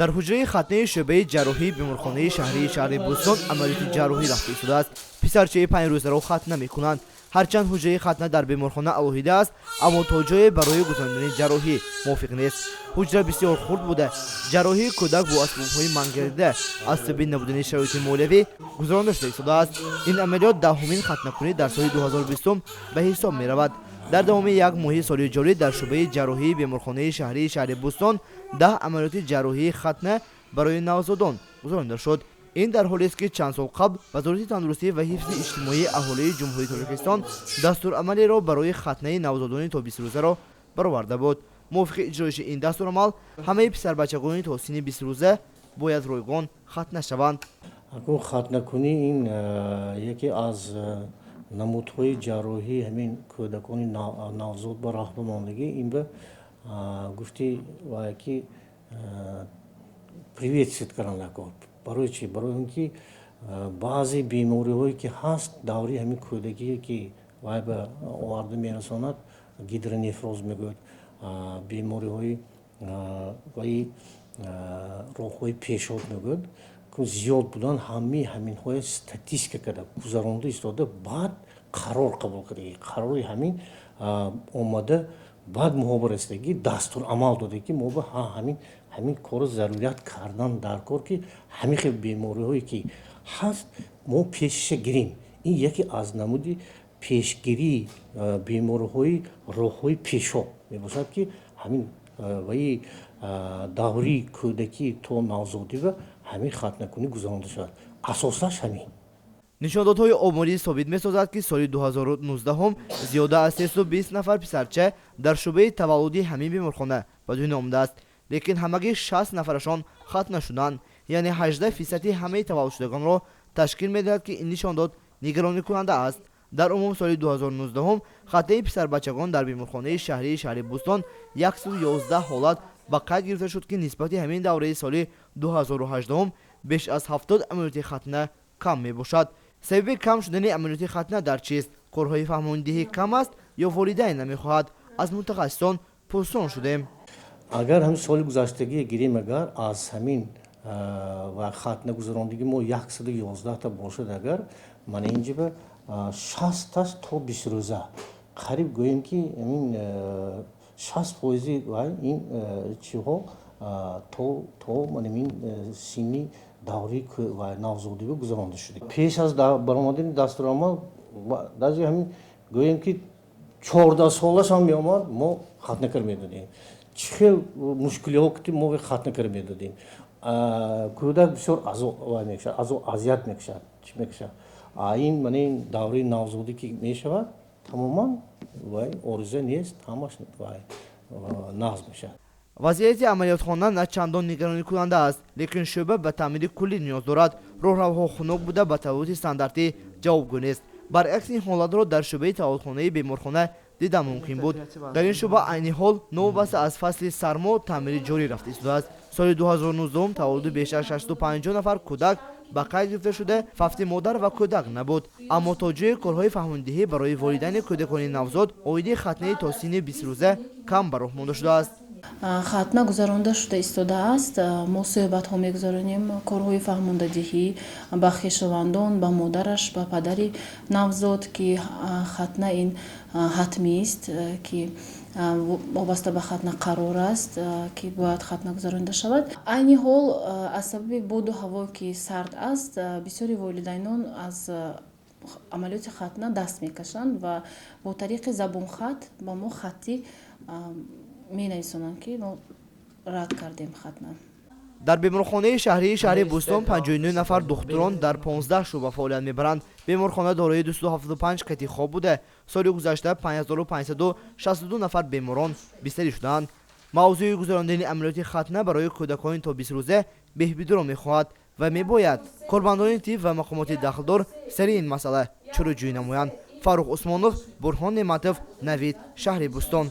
Дар ҳуҷраи хатнаи шӯъбаи ҷарроҳии беморхонаи шаҳрии шаҳри Бӯстон амалиёти ҷарроҳӣ рафта истодааст. Писарчаи 5 рӯзаро хатна мекунанд. Ҳарчанд ҳуҷраи хатна дар беморхона алоҳида аст, аммо то ҷое барои гузарондани ҷарроҳӣ мувофиқ нест. Ҳуҷра бисёр хурд буда, ҷарроҳии кӯдак бо асбобҳои мангардида аз сабаби набудани шароити молиявӣ гузаронда шуда истодааст. Ин амалиёт 10-умин хатнакунӣ дар соли 2020 ба ҳисоб меравад. Дар давоми як моҳи соли ҷорӣ дар шӯъбаи ҷарроҳии беморхонаи шаҳрии шаҳри Бӯстон 10 амалиёти ҷарроҳии хатна барои навзодон гузаронида шуд. Ин дар ҳолест, ки чанд сол қабл Вазорати тандурустӣ ва ҳифзи иҷтимоии аҳолии Ҷумҳурии Тоҷикистон дастурамалеро барои хатнаи навзодони то 20 рӯзаро бароварда буд. Мувофиқи иҷроиши ин дастурамал, ҳамаи писарбачагони то синни 20 рӯза бояд ройгон хатна шаванд. Акун хатнакунӣ ин яке аз намудҳои ҷарроҳии ҳамин кӯдакони навзод ба раҳбамондагӣ. Ин ба гуфти вай ки приветствовать кардан. Барои чӣ? Барои он ки баъзе бемориҳое ки ҳаст, даври ҳамин кӯдакие ки вай ба оварда мерасонад, гидронефроз мегӯяд, бемориҳои ваи роҳҳои пешоб мегӯяд, зиёд будан. Ҳамаи ҳаминҳоя статистика карда гузаронда истода, баъд қарор қабул кардаги. Қарори ҳамин омада, баъд моҳо расидагӣ, дастурамал дода, ки мо ба ҳамин корро зарурият кардан дар кор, ки ҳамин хел бемориҳое ки ҳаст, мо пешиша гирем. Ин яке аз намуди пешгирии бемориҳои роҳҳои пешоб мебошад, ки ҳамин ваи даврии кӯдакӣ то навзодива ҳамин хатнакунӣ гузаронда шавад. Асосаш ҳамин. Нишондодҳои оморӣ собит месозад, ки соли 2019 зиёда аз 320 нафар писарча дар шӯъбаи таваллуди ҳамин беморхона ба дунё омадааст, лекин ҳамагӣ 60 нафарашон хатна шуданд, яъне 18 фисади ҳамаи таваллудшудагонро ташкил медиҳад, ки ин нишондод нигаронӣкунанда аст. Дар умум соли 2019 хатнаи писарбачагон дар беморхонаи шаҳрии шаҳри Бӯстон 111 ҳолат ба қайд гирифта шуд, ки нисбати ҳамин давраи соли 2018 беш аз 70 амалиёти хатна кам мебошад. Сабаби кам шудани амалиёти хатна дар чист? Корҳои фаҳмондиҳӣ кам аст ё волидайн намехоҳад? Аз мутахассисон пурсон шудем. Агар ҳамин соли гузаштагӣ гирем, агар аз ҳамин ва хатна гузарондагӣ мо 111та бошад, агар мана инҷаба 60таш то 20 рӯза, қариб гӯем, ки ҳамин 60 фоизи ин чиҳо то манамин синни даври навзодиба гузаронда шуда. Пеш аз баромадани дастурамал даже ҳамин гӯем, ки 14 солашам меомад, мо хатна кар медодем. Чӣ хел мушкилиҳо ки мо хатна кар медодем. Кӯдак бисёр мекашад, азият мекашад, чӣ мекашад. А ин мана ин давраи навзодӣ ки мешавад, тамоман вай ориза нест, ҳамаш вай нағз мешавад. Вазъияти амалиётхона на чандон нигаронӣкунанда аст, лекин шӯъба ба таъмири куллӣ ниёз дорад. Роҳравҳо хунук буда, ба талаботи стандартӣ ҷавобгӯ нест. Баръакси ин ҳолатро дар шӯъбаи таваллудхонаи беморхона дидан мумкин буд. Дар ин шӯъба айни ҳол новобаста аз фасли сармо таъмири ҷорӣ рафта истодааст. Соли 2019 таваллуди беш аз 650 нафар кӯдак ба қайд гирифта шуда, фавти модар ва кӯдак набуд. Аммо то ҷое корҳои фаҳмондиҳӣ барои волидайни кӯдакони навзод оиди хатнаи то синни 20 рӯза кам ба роҳ монда шудааст. Хатна гузаронда шуда истодааст. Мо суҳбатҳо мегузаронем, корҳои фаҳмондадиҳӣ ба хешовандон, ба модараш, ба падари навзод, ки хатна ин ҳатмист, ки вобаста ба хатна қарор аст, ки бояд хатна гузаронида шавад. Айни ҳол аз сабаби боду ҳаво, ки сард аст, бисёри волидайнон аз амалиёти хатна даст мекашанд ва бо тариқи забонхат ба мо хаттӣ менависонанд, ки мо рад кардем хатна. Дар беморхонаи шаҳрии шаҳри Бӯстон 59 нафар духтурон дар 15 шӯъба фаъолият мебаранд. Беморхона дорои 275 кати хоб буда, соли гузашта 5562 нафар беморон бистарӣ шудаанд. Мавзӯи гузарондани амалиёти хатна барои кӯдакони то 20 рӯза беҳбудиро мехоҳад ва мебояд кормандони тиб ва мақомоти дахлдор сари ин масъала чораҷӯӣ намоянд. Фаррух Усмонов, Бурҳон Неъматов, «Навид», шаҳри Бӯстон.